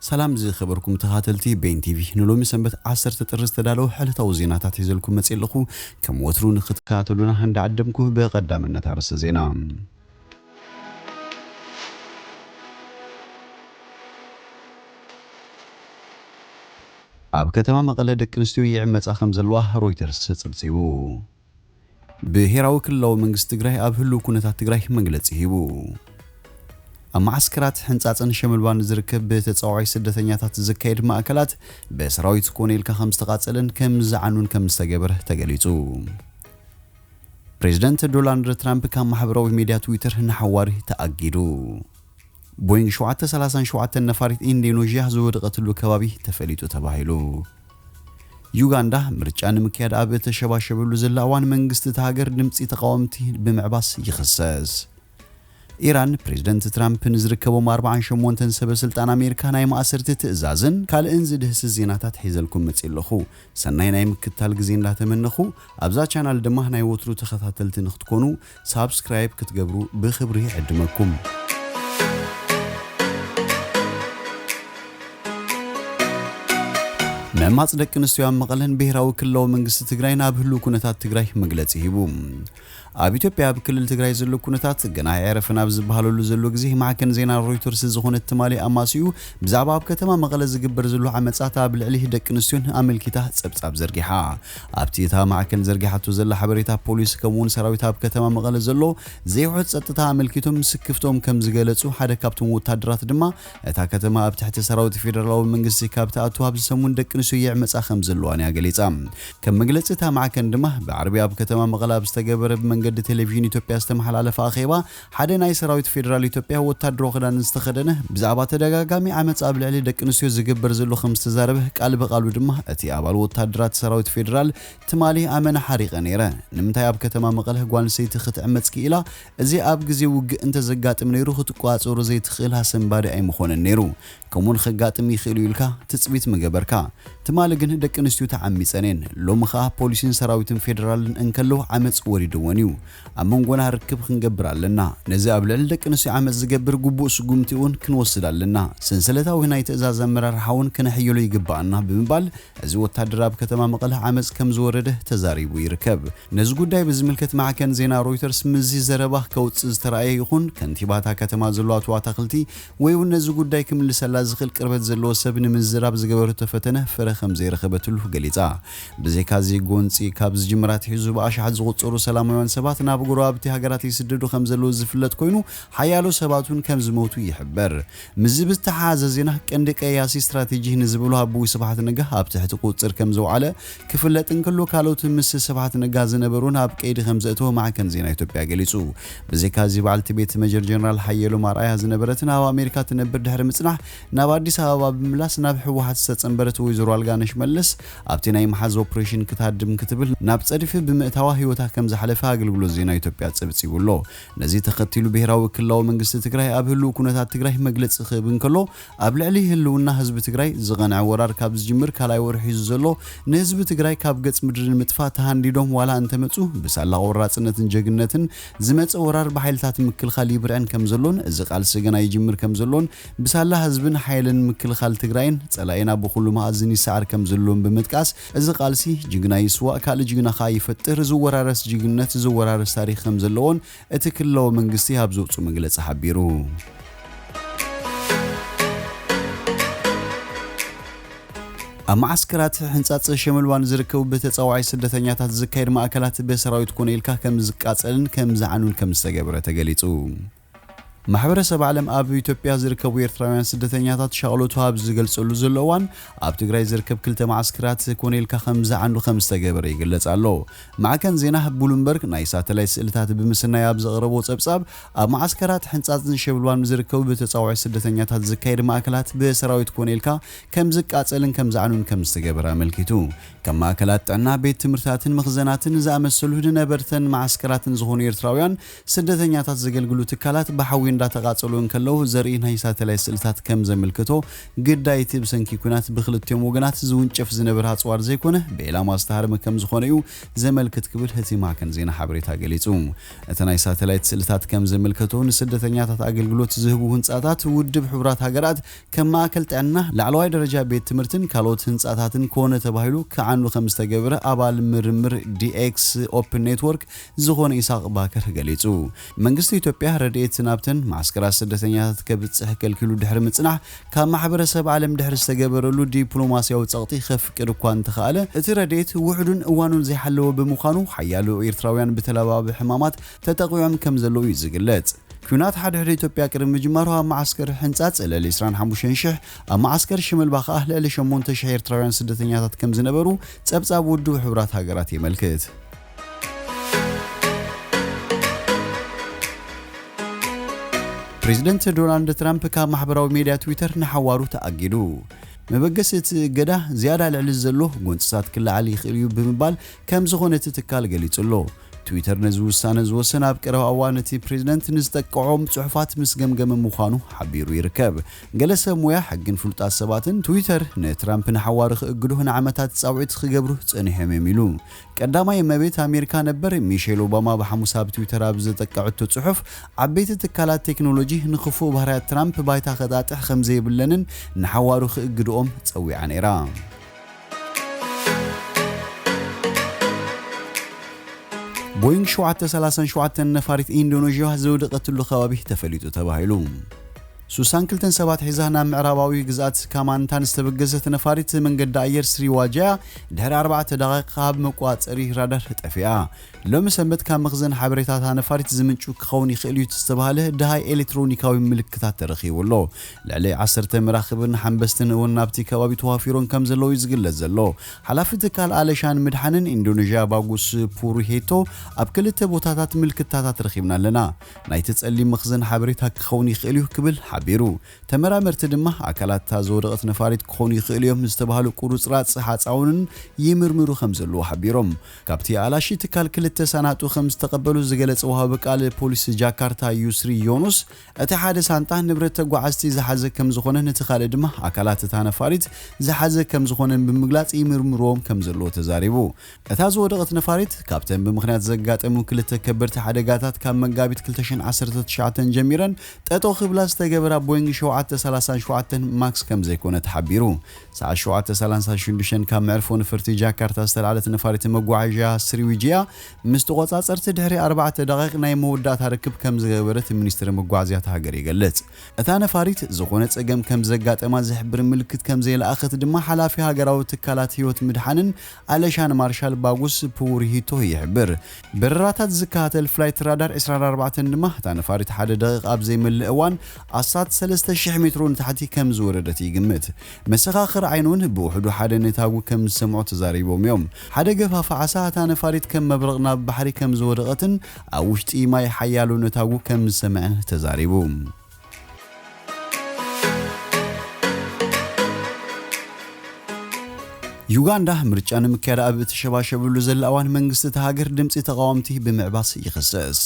ሰላም ዝኸበርኩም ተኸታተልቲ ቤን ቲቪ፣ ንሎሚ ሰንበት ዓሰርተ ጥሪ ዝተዳለወ ዕለታዊ ዜናታት ሒዘልኩም መፅእ ኣለኹ። ከም ወትሩ ንክትከታተሉና እንዳዓደምኩ፣ ብቐዳምነት ኣርእስተ ዜና። ኣብ ከተማ መቐለ ደቂ ኣንስትዮ ይዕመፃ ከም ዘለዋ ሮይተርስ ፀብፂቡ። ብሄራዊ ክልላዊ መንግስቲ ትግራይ ኣብ ህልው ኩነታት ትግራይ መግለፂ ሂቡ። ኣብ መዓስከራት ሕንፃፅን ሸመልባን ዝርከብ ብተፃዋዒ ስደተኛታት ዝካየድ ማእከላት ብሰራዊት ኮነ ኢልካ ከም ዝተቓፀለን ከም ዝዓኑን ከም ዝተገበረ ተገሊፁ። ፕሬዚደንት ዶናልድ ትራምፕ ካብ ማሕበራዊ ሚድያ ትዊተር ንሓዋሪ ተኣጊዱ። ቦይንግ ሸውዓተ ሰላሳን ሸውዓተን ነፋሪት ኢንዶኔዥያ ዝወደቐትሉ ከባቢ ተፈሊጡ ተባሂሉ። ዩጋንዳ ምርጫ ንምክያድ ኣብ እተሸባሸበሉ ዘላ እዋን መንግስቲ እታ ሃገር ድምፂ ተቃወምቲ ብምዕባስ ይኽሰስ። ኢራን ፕሬዚደንት ትራምፕ ንዝርከቦም ኣርባዓን ሸሞንተን ሰበ ስልጣን ኣሜሪካ ናይ ማእሰርቲ ትእዛዝን ካልእን ዝድህስስ ዜናታት ሒዘልኩም መፅእ ኣለኹ። ሰናይ ናይ ምክትታል ግዜ እንዳተመነኹ ኣብዛ ቻናል ድማ ናይ ወትሩ ተኸታተልቲ ንክትኮኑ ሳብስክራይብ ክትገብሩ ብኽብሪ ይዕድመኩም። ምዕማፅ ደቂ ኣንስትዮ ኣብ መቐለን ብሄራዊ ክልላዊ መንግስቲ ትግራይን ኣብ ህልው ኩነታት ትግራይ መግለፂ ሂቡ። ኣብ ኢትዮጵያ ኣብ ክልል ትግራይ ዘሎ ኩነታት ገና ኣይዕረፈን ኣብ ዝበሃለሉ ዘሎ ግዜ ማዕከን ዜና ሮይተርስ ዝኾነት ትማሊ ኣማሲኡ ብዛዕባ ኣብ ከተማ መቐለ ዝግበር ዘሎ ዓመፃት ኣብ ልዕሊ ደቂ ኣንስትዮን ኣመልኪታ ፀብፃብ ዘርጊሓ። ኣብቲ እታ ማዕከን ዘርጊሓቶ ዘላ ሓበሬታ ፖሊስ ከምኡውን ሰራዊት ኣብ ከተማ መቐለ ዘሎ ዘይውሑድ ፀጥታ ኣመልኪቶም ስክፍቶም ከም ዝገለፁ ሓደ ካብቶም ወታደራት ድማ እታ ከተማ ኣብ ትሕቲ ሰራዊት ፌደራላዊ መንግስቲ ካብ ትኣቱ ኣብዚ ሰሙን ደቂ ኣንስትዮ ይዕመፃ ከም ዘለዋን እያ ገሊፃ። ከም መግለፂ እታ ማዕከን ድማ ብዓርቢ ኣብ ከተማ መቐለ ኣብ ዝተገበረ ብመንገዲ ቴሌቪዥን ኢትዮጵያ ዝተመሓላለፈ ኣኼባ ሓደ ናይ ሰራዊት ፌደራል ኢትዮጵያ ወታደራዊ ክዳን ዝተኸደነ ብዛዕባ ተደጋጋሚ ዓመፅ ኣብ ልዕሊ ደቂ ኣንስትዮ ዝግበር ዘሎ ከም ዝተዛረበ ቃል ብቃሉ ድማ እቲ ኣባል ወታደራት ሰራዊት ፌደራል ትማሊ ኣመና ሓሪቐ ነይረ። ንምንታይ ኣብ ከተማ መቐለ ጓል ኣንስተይቲ ክትዕመፅ ክኢላ? እዚ ኣብ ግዜ ውግእ እንተዘጋጥም ነይሩ ክትቆፃፀሮ ዘይትኽእል ኣሰንባዲ ኣይምኾነን ነይሩ። ከምኡ ንኸጋጥም ይኽእል እዩ ኢልካ ትፅቢት ምገበርካ። ትማሊ ግን ደቂ ኣንስትዮ ተዓሚፀን እየን። ሎሚ ኸዓ ፖሊስን ሰራዊትን ፌደራልን እንከለዉ ዓመፅ ወሪድወን እዩ። ኣብ መንጎና ርክብ ክንገብር ኣለና። ነዚ ኣብ ልዕሊ ደቂ ኣንስትዮ ዓመፅ ዝገብር ግቡእ ስጉምቲ እውን ክንወስድ ኣለና። ሰንሰለታዊ ናይ ትእዛዝ ኣመራርሓ እውን ክነሕይሎ ይግባኣና ብምባል እዚ ወታደር ኣብ ከተማ መቐለ ዓመፅ ከም ዝወረደ ተዛሪቡ ይርከብ። ነዚ ጉዳይ ብዝምልከት ማዕከን ዜና ሮይተርስ ምስዚ ዘረባ ከውፅእ ዝተራእየ ይኹን ከንቲባታ ከተማ ዘሎ ኣቶ ኣታኽልቲ ወይ እውን ነዚ ጉዳይ ክምልሰላ ዝኽእል ቅርበት ዘለዎ ሰብ ንምዝራብ ዝገበረቶ ፈተነ ፍረ ከም ዘይረኸበትሉ ገሊፃ። ብዘይካ እዚ ጎንፂ ካብ ዝጅምር ኣትሒዙ ብኣሽሓት ዝቑፀሩ ሰላማውያን ሰባት ናብ ጎረባብቲ ሃገራት ይስደዱ ከም ዘለዉ ዝፍለጥ ኮይኑ ሓያሎ ሰባት እውን ከም ዝሞቱ ይሕበር። ምስዚ ብዝተሓሓዘ ዜና ቀንዲ ቀያሲ ስትራቴጂ ንዝብሉ ኣቦይ ስብሓት ነጋ ኣብ ትሕቲ ቁፅፅር ከም ዘውዓለ ክፍለጥ እንከሎ ካልኦት ምስ ስብሓት ነጋ ዝነበሩን ኣብ ቀይዲ ከም ዘእተወ ማዕከን ዜና ኢትዮጵያ ገሊፁ። ብዘይካ እዚ በዓልቲ ቤት መጀር ጀነራል ሓየሎም ኣርኣያ ዝነበረትን ኣብ ኣሜሪካ ትነብር ድሕሪ ምፅናሕ ናብ ኣዲስ ኣበባ ብምምላስ ናብ ህወሓት ዝተፀንበረት ወይዘሮ ኣልጋነሽ መለስ ኣብቲ ናይ መሓዝ ኦፕሬሽን ክትሃድም ክትብል ናብ ፀድፊ ብምእታዋ ህይወታ ከም ዝሓለፈ ኣገልግሎት ዜና ኢትዮጵያ ፀብፂቡ ኣሎ። ነዚ ተኸቲሉ ብሄራዊ ክልላዊ መንግስቲ ትግራይ ኣብ ህልው ኩነታት ትግራይ መግለፂ ክህብ እንከሎ ኣብ ልዕሊ ህልውና ህዝቢ ትግራይ ዝቐንዐ ወራር ካብ ዝጅምር ካልኣይ ወርሒ ሒዙ ዘሎ ንህዝቢ ትግራይ ካብ ገፅ ምድሪ ንምጥፋእ ተሃንዲዶም ዋላ እንተመፁ ብሳላ ቆራፅነትን ጀግንነትን ዝመፀ ወራር ብሓይልታት ምክልኻል ይብርዕን ከም ዘሎን እዚ ቃልሲ ገና ይጅምር ከም ዘሎን ብሳላ ህዝብን ሓይልን ምክልኻል ትግራይን ፀላኢና ብኩሉ መኣዝን ይሰዓር ከም ዘሎን ብምጥቃስ እዚ ቃልሲ ጅግና ይስዋእ ካልእ ጅግና ከዓ ይፈጥር ዝወራረስ ጅግንነት ዝወራረስ ታሪክ ከም ዘለዎን እቲ ክልላዊ መንግስቲ ኣብ ዘውፅኡ መግለፂ ሓቢሩ። ኣብ መዓስከራት ሕንጻጽ ሸመልባን ዝርከቡ ብተጻዋዒ ስደተኛታት ዝካየድ ማእከላት ብሰራዊት ኮነ ኢልካ ከም ዝቃጸልን ከም ዝዓኑን ከም ዝተገብረ ተገሊጹ። ማሕበረሰብ ዓለም ኣብ ኢትዮጵያ ዝርከቡ ኤርትራውያን ስደተኛታት ሻቕሎቱ ኣብ ዝገልጸሉ ዘሎ እዋን ኣብ ትግራይ ዝርከብ ክልተ መዓስከራት ኮነ ኢልካ ከም ዝዓኑ ከም ዝተገበረ ይግለጽ ኣሎ። ማዕከን ዜና ብሉምበርግ ናይ ሳተላይት ስእልታት ብምስናይ ኣብ ዘቕረቦ ጸብጻብ ኣብ መዓስከራት ሕንጻጽን ሸብልባን ዝርከቡ ብተጻዋዒ ስደተኛታት ዝካየድ ማእከላት ብሰራዊት ኮነ ኢልካ ከም ዝቃጸልን ከም ዝዓኑን ከም ዝተገበረ ኣመልኪቱ። ከም ማእከላት ጥዕና፣ ቤት ትምህርታትን መኽዘናትን ዝኣመሰሉ ንነበርተን መዓስከራትን ዝኾኑ ኤርትራውያን ስደተኛታት ዘገልግሉ ትካላት ብሓዊ እንዳተቓጸሉ እንከለዉ ዘርኢ ናይ ሳተላይት ስእልታት ከም ዘመልክቶ፣ ግዳይቲ ብሰንኪ ኲናት ብክልቲኦም ወገናት ዝውንጨፍ ዝነበረ ኣጽዋር ዘይኮነ፣ ብዒላማ ዝተሃርመ ከም ዝኾነ እዩ ዘመልክት ክብል እቲ ማዕከን ዜና ሓበሬታ ገሊጹ። እቲ ናይ ሳተላይት ስእልታት ከም ዘመልከቶ፣ ንስደተኛታት ኣገልግሎት ዝህቡ ህንጻታት ውድብ ሕቡራት ሃገራት ከም ማእከል ጥዕና፣ ላዕለዋይ ደረጃ ቤት ትምህርትን ካልኦት ህንጻታትን ኮነ ተባሂሉ ክዓኑ ከም ዝተገብረ ኣባል ምርምር ዲ ኤክስ ኦፕን ኔትወርክ ዝኾነ ኢሳቕ ባከር ገሊጹ። መንግስቲ ኢትዮጵያ ረድኤት ናብተን ማዕስከራት ስደተኛታት ከብጽሕ ከልኪሉ ድሕሪ ምጽናሕ፣ ካብ ማሕበረሰብ ዓለም ድሕሪ ዝተገበረሉ ዲፕሎማስያዊ ጸቕጢ ከፍቅድ እኳ እንተኸኣለ፣ እቲ ረድኤት ውሑዱን እዋኑን ዘይሓለወ ብምዃኑ፣ ሓያሎ ኤርትራውያን ብተለባባቢ ሕማማት ተጠቒዖም ከም ዘለዉ እዩ ዝግለጽ። ኲናት ሓድሕድ ኢትዮጵያ ቅድሚ ምጅማሩ ኣብ መዓስከር ሕንጻጽ ልዕሊ ዕስራን ሓሙሽተን ሽሕ፣ ኣብ መዓስከር ሽመልባ ከኣ ልዕሊ ሸሞንተ ሽሕ ኤርትራውያን ስደተኛታት ከም ዝነበሩ ጸብጻብ ውድብ ሕቡራት ሃገራት የመልክት። ፕሬዚደንት ዶናልድ ትራምፕ ካብ ማሕበራዊ ሜድያ ትዊተር ንሓዋሩ ተኣጊዱ። መበገሲ እቲ እገዳ ዝያዳ ልዕሊ ዘሎ ጎንጽታት ክለዓል ይኽእል እዩ ብምባል ከም ዝኾነ እቲ ትካል ገሊጹ ኣሎ። ትዊተር ነዚ ውሳነ ዝወሰነ ኣብ ቀረባ እዋን እቲ ፕሬዚደንት ንዝጠቅዖም ጽሑፋት ምስ ገምገመ ምዃኑ ሓቢሩ ይርከብ። ገለ ሰብ ሞያ ሕግን ፍሉጣት ሰባትን ትዊተር ንትራምፕ ንሓዋሩ ክእግዱ ንዓመታት ጻውዒት ክገብሩ ጸኒሖም እዮም ኢሉ። ቀዳማይ እመቤት ኣሜሪካ ነበር ሚሼል ኦባማ ብሓሙስ ኣብ ትዊተር ኣብ ዘጠቀዐቶ ጽሑፍ፣ ዓበይቲ ትካላት ቴክኖሎጂ ንኽፉእ ባህርያት ትራምፕ ባይታ ከጣጥሕ ከም ዘይብለንን ንሓዋሩ ክእግድኦም ጸዊዓ ነይራ። ቦይንግ ሸውዓተ ሰላሳን ሸውዓተን ነፋሪት ኢንዶኔዥያ ዘውደቐትሉ ከባቢ ተፈሊጡ ተባሂሉ። ሱሳን ክልተን ሰባት ሒዛ ናብ ምዕራባዊ ግዝኣት ካማንታን ዝተበገሰት ነፋሪት መንገዲ ኣየር ስሪዋጃያ ድሕሪ ኣርባዕተ ደቂቕ ካብ መቋጸሪ ራዳር ጠፊኣ። ሎሚ ሰንበት ካብ መኽዘን ሓበሬታታ ነፋሪት ዝምንጩ ክኸውን ይኽእል እዩ ዝተባህለ ደሃይ ኤሌክትሮኒካዊ ምልክታት ተረኺቡ ኣሎ። ልዕሊ ዓሰርተ መራኽብን ሓምበስትን እውን ናብቲ ከባቢ ተዋፊሮን ከም ዘለዉ እዩ ዝግለጽ ዘሎ። ሓላፊ ትካል ኣለሻን ምድሓንን ኢንዶኔዥያ ባጉስ ፑሩሄቶ፣ ኣብ ክልተ ቦታታት ምልክታታት ረኺብና ኣለና። ናይቲ ጸሊም መኽዘን ሓበሬታ ክኸውን ይኽእል እዩ ክብል ሓቢሩ። ተመራመርቲ ድማ ኣካላት እታ ዝወደቐት ነፋሪት ክኾኑ ይኽእሉ እዮም ዝተባህሉ ቁርጽራጽ ሓጻውንን ይምርምሩ ከም ዘለዉ ሓቢሮም። ካብቲ ኣላሺ ትካል ክልተ ሳናጡ ከም ዝተቐበሉ ዝገለጸ ወሃቢ ቃል ፖሊስ ጃካርታ ዩስሪ ዮኑስ፣ እቲ ሓደ ሳንጣ ንብረት ተጓዓዝቲ ዝሓዘ ከም ዝኾነ፣ ነቲ ካልእ ድማ ኣካላት እታ ነፋሪት ዝሓዘ ከም ዝኾነ ብምግላጽ ይምርምርዎም ከም ዘለዎ ተዛሪቡ። እታ ዝወደቐት ነፋሪት ካብተን ብምኽንያት ዘጋጠሙ ክልተ ከበድቲ ሓደጋታት ካብ መጋቢት ክልተ ሽሕን ዓሰርተ ትሽዓተን ጀሚረን ጠጠው ክብላ ዝተገበራ ቦይንግ ሸውዓተ ሰላሳን ሸውዓተን ማክስ ከም ዘይኮነ ተሓቢሩ። ሰዓት ሸውዓተ ሰላሳ ሽዱሽተን ካብ መዕርፎ ነፈርቲ ጃካርታ ዝተላዕለት ነፋሪት መጓዓዝያ ስሪዊጅያ ምስ ተቖጻጸርቲ ድሕሪ ኣርባዕተ ደቂቕ ናይ መወዳእታ ርክብ ከም ዝገበረት ሚኒስትሪ መጓዓዝያ እታ ሃገር ይገልጽ። እታ ነፋሪት ዝኾነ ጸገም ከም ዘጋጠማ ዝሕብር ምልክት ከም ዘየለኣኸት ድማ ሓላፊ ሃገራዊ ትካላት ህይወት ምድሓንን ኣለሻን ማርሻል ባጉስ ፕውርሂቶ ይሕብር። በረራታት ዝከታተል ፍላይት ራዳር ዕስራን ኣርባዕተን ድማ እታ ነፋሪት ሓደ ደቂቕ ኣብ ዘይመልእ እዋን ኣስታት ሰለስተ ሽሕ ሜትሮ ንታሕቲ ከም ዝወረደት ይግምት። መሰኻኽር ዓይኒ እውን ብውሕዱ ሓደ ነታጉ ከም ዝሰምዑ ተዛሪቦም እዮም። ሓደ ገፋፊ ዓሳ እታ ነፋሪት ከም መብረቕ ናብ ባሕሪ ከም ዝወደቐትን ኣብ ውሽጢ ማይ ሓያሎ ነታጉ ከም ዝሰምዐን ተዛሪቡ። ዩጋንዳ ምርጫ ንምክያድ ኣብ እትሸባሸበሉ ዘላ እዋን መንግስቲ እታ ሃገር ድምፂ ተቓወምቲ ብምዕባስ ይኽሰስ።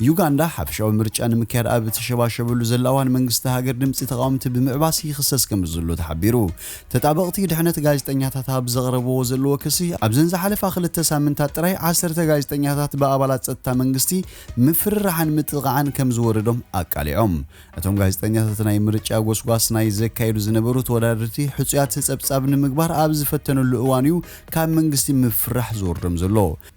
ዩጋንዳ ሓፈሻዊ ምርጫ ንምክያድ ኣብ እትሸባሸበሉ ዘላ እዋን መንግስቲ እታ ሃገር ድምፂ ተቓወምቲ ብምዕባስ ይኽሰስ ከም ዘሎ ተሓቢሩ። ተጣበቕቲ ድሕነት ጋዜጠኛታት ኣብ ዘቕረብዎ ዘለዎ ክሲ ኣብዘን ዝሓለፋ ክልተ ሳምንታት ጥራይ ዓሰርተ ጋዜጠኛታት ብኣባላት ጸጥታ መንግስቲ ምፍርራሕን ምጥቓዕን ከም ዝወረዶም ኣቃሊዖም። እቶም ጋዜጠኛታት ናይ ምርጫ ጎስጓስ ናይ ዘካየዱ ዝነበሩ ተወዳደርቲ ሕጹያት ጸብጻብ ንምግባር ኣብ ዝፈተኑሉ እዋን እዩ ካብ መንግስቲ ምፍራሕ ዝወርዶም ዘሎ።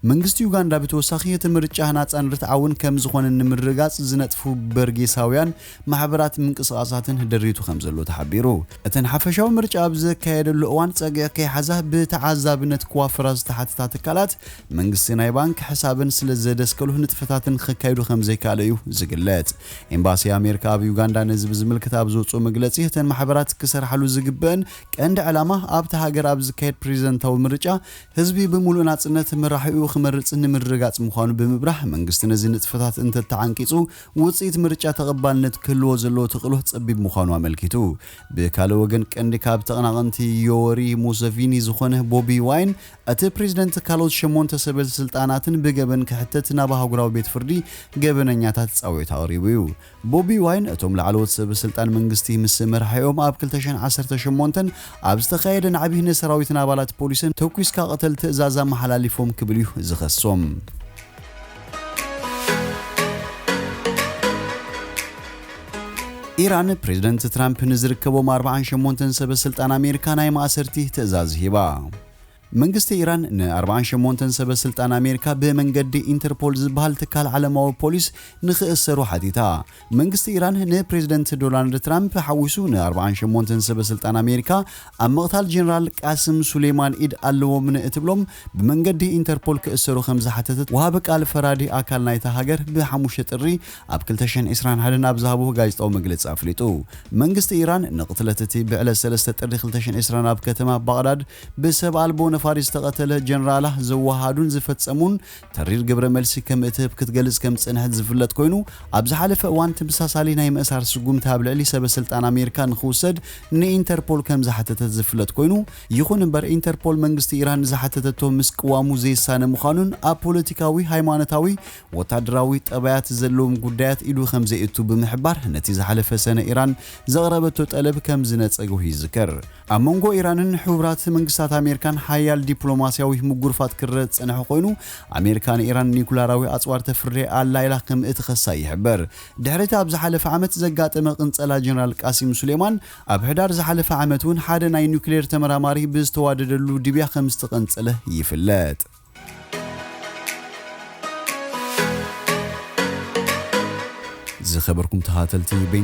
መንግስቲ ዩጋንዳ ብተወሳኺ እቲ ምርጫ ናጻን ርትዓውን ከም ዝኾነ ንምርግጋጽ ዝነጥፉ በርጌሳውያን ማሕበራት ምንቅስቓሳትን ደሪቱ ከም ዘሎ ተሓቢሩ። እተን ሓፈሻዊ ምርጫ ኣብ ዘካየደሉ እዋን ጸግዒ ከይሓዛ ብተዓዛብነት ክዋፈራ ዝተሓተታ ትካላት መንግስቲ ናይ ባንክ ሕሳብን ስለ ዘደስከሉ ንጥፈታትን ከካይዱ ከም ዘይከኣለ እዩ ዝግለጽ። ኤምባሲ ኣሜሪካ ኣብ ዩጋንዳ ነዚ ብዝምልከት ኣብ ዘውፅኦ መግለፂ እተን ማሕበራት ክሰርሓሉ ዝግበአን ቀንዲ ዕላማ ኣብቲ ሃገር ኣብ ዝካየድ ፕሬዝደንታዊ ምርጫ ህዝቢ ብምሉእ ናጽነት መራሒኡ ክመርጽ ንምርግጋጽ ምዃኑ ብምብራህ፣ መንግስቲ ነዚ ንጥፈታት እንተተዓንቂጹ ውጽኢት ምርጫ ተቐባልነት ክህልዎ ዘለዎ ተኽእሎ ጸቢብ ምዃኑ ኣመልኪቱ። ብካልእ ወገን፣ ቀንዲ ካብ ተቐናቐንቲ ዮወሪ ሙሰቪኒ ዝኾነ ቦቢ ዋይን፣ እቲ ፕሬዝደንት ካልኦት ሸሞንተ ሰበ ስልጣናትን ብገበን ክሕተት ናብ ኣህጉራዊ ቤት ፍርዲ ገበነኛታት ጻውዒት ኣቕሪቡ እዩ። ቦቢ ዋይን፣ እቶም ላዕለዎት ሰበ ስልጣን መንግስቲ ምስ መራሒኦም ኣብ ክልተ ሽሕን ዓሰርተ ሸሞንተን ኣብ ዝተኻየደ ናዕቢ ንሰራዊትን ኣባላት ፖሊስን ተኲስካ ቅተል ትእዛዝ ኣመሓላሊፎም ክብል እዩ ዝኸሶም። ኢራን፣ ፕሬዝደንት ትራምፕ ንዝርከቦም ኣርብዓን ሸሞንተን ሰበ ስልጣን ኣሜሪካ ናይ ማእሰርቲ ትእዛዝ ሂባ። መንግስቲ ኢራን ን ኣርብዓን ሸሞንተን ሰበ ስልጣን ኣሜሪካ ብመንገዲ ኢንተርፖል ዝበሃል ትካል ዓለማዊ ፖሊስ ንኽእሰሩ ሓቲታ። መንግስቲ ኢራን ንፕሬዝደንት ዶናልድ ትራምፕ ሓዊሱ ን ኣርብዓን ሸሞንተን ሰበ ስልጣን ኣሜሪካ ኣብ ምቕታል ጀነራል ቃስም ሱሌማን ኢድ ኣለዎም ንእትብሎም ብመንገዲ ኢንተርፖል ክእሰሩ ከም ዝሓተተት ወሃቢ ቃል ፈራዲ ኣካል ናይታ ሃገር ብ ሓሙሽተ ጥሪ ኣብ ክልተ ሽሕን ዕስራን ሓደን ኣብ ዝሃብዎ ጋዜጣዊ መግለጺ ኣፍሊጡ። መንግስቲ ኢራን ንቕትለት እቲ ብዕለት ሰለስተ ጥሪ ክልተ ሽሕን ዕስራን ኣብ ከተማ ባቕዳድ ብሰብ ኣልቦ ነፋሪት ዝተቐተለ ጀነራላ ዘወሃዱን ዝፈጸሙን ተሪር ግብረ መልሲ ከም እትህብ ክትገልጽ ከም ዝጸንሐት ዝፍለጥ ኮይኑ፣ ኣብ ዝሓለፈ እዋን ተመሳሳሊ ናይ ምእሳር ስጉምቲ ኣብ ልዕሊ ሰበ ስልጣን ኣሜሪካ ንኽውሰድ ንኢንተርፖል ከም ዝሓተተት ዝፍለጥ ኮይኑ፣ ይኹን እምበር ኢንተርፖል መንግስቲ ኢራን ንዝሓተተቶ ምስ ቅዋሙ ዘይሳነ ምዃኑን ኣብ ፖለቲካዊ፣ ሃይማኖታዊ፣ ወታደራዊ ጠባያት ዘለዎም ጉዳያት ኢዱ ከም ዘየእቱ ብምሕባር፣ ነቲ ዝሓለፈ ሰነ ኢራን ዘቕረበቶ ጠለብ ከም ዝነጸጎ ይዝከር። ኣብ መንጎ ኢራንን ሕቡራት መንግስታት ኣሜሪካን ሓያል ዲፕሎማስያዊ ምጉርፋት ክረእ ዝጸንሐ ኮይኑ፣ ኣሜሪካ ንኢራን ኒኩላራዊ ኣጽዋር ተፍሪ ኣላ ኢላ ከም እትኸሳ ይሕበር። ድሕሪ እቲ ኣብ ዝሓለፈ ዓመት ዘጋጠመ ቅንጸላ ጀነራል ቃሲም ሱሌማን፣ ኣብ ሕዳር ዝሓለፈ ዓመት እውን ሓደ ናይ ኒኩሌር ተመራማሪ ብዝተዋደደሉ ድብያ ከም ዝተቐንጸለ ይፍለጥ። ዝኸበርኩም ተኻተልቲ፣ በይንተ